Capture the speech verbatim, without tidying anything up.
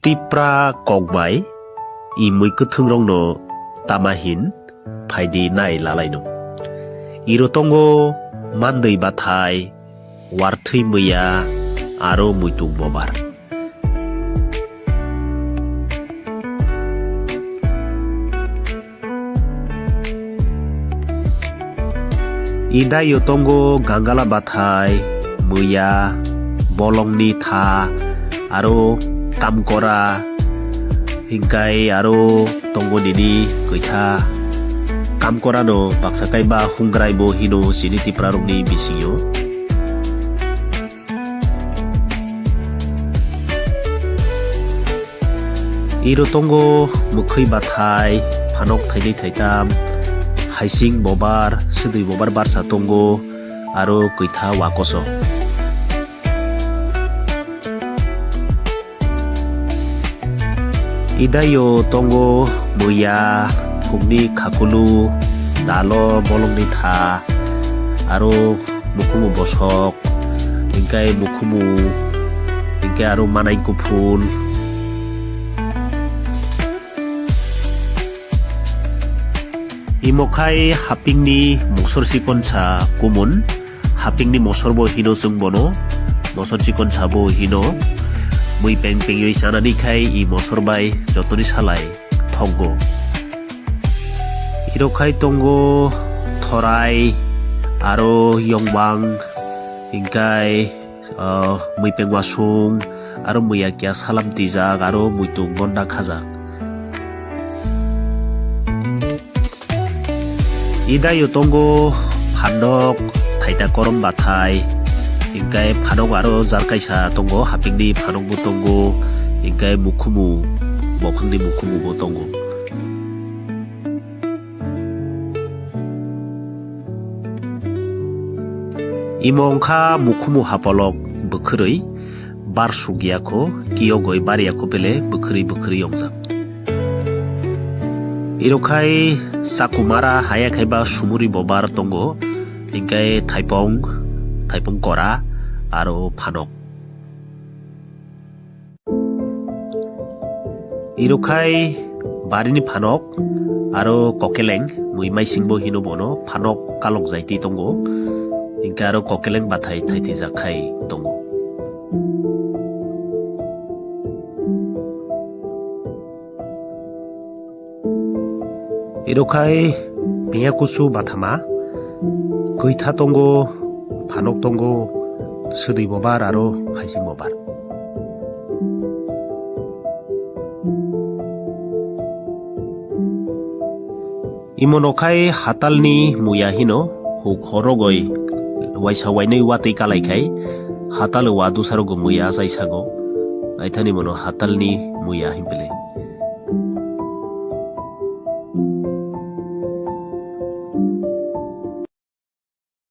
Tipra kok bai i mui kwthwng rokno tama hin phaidi nai lalaino. Iro tongo mandwi bathai, warthwi muiya aro muitung bobar. Idaio tongo gangala bathai, muiya, bolongni tha, aro kamkora, hinkai aro tongo nini kwitha. Kamkorano baksa kaiba hungrai bo hino chini Tiprarokni bisingo. Iro tongo mwkhwi bathai, phanok thainwi thaitam, haising bobar, swdwi bobar barsa tongo, aro kwitha wakoso. Idaio tongo muiya, khukni khakulu, dalo, bolongni tha, aro mukhumu bosok, hinkai mukhumu, hinkai aro manai kuphul. Imo khai hapingni mosor chikonsa kumun, hapingni mosor bo hino chwng bono, mosor chikonsa bo hino, mui peng pengwi chanani khai i mosor bai jotoni salai thokgo. Iro khai tongo thorai, aro yongbang, hinkai, ah, muipeng wasung, aro muiya kiya salam tijak, aro muitung bonda khajak. Idaio tongo phanok, thaita korom bathai, hinkai phanok aro jar kaisa tongo, hapingni phanok bo tongo, hinkai mukhumu, bokhangni mukhumu bo tongo. Imo wngkha mukhumu hapolok bwkhwrwi, bar sukya kho, kiyogwi barya kho bele bwkhwrwi bwkhwrwi wngjak. Iro khai chakumara haya khai ba sumuri bo bar tongo, hinkai thaipong, thaipong kora aro phanok. Iro khai barini phanok aro kokeleng, mui maising bo hino bono, phanok kalok jai twi tongo, hinkai aro kokeleng bathai thaitijak khai tongo. Iro khai piya kusu bathama, kwitha tongo, phanok tongo, swdwi bobar aro haising bobar. Imono khai hatalni muya hino, huk horogoi waisa wainwi watwi kalai khai, hatal wa dusarogo muya achai sago, aithani mono hatalni muya hinpili.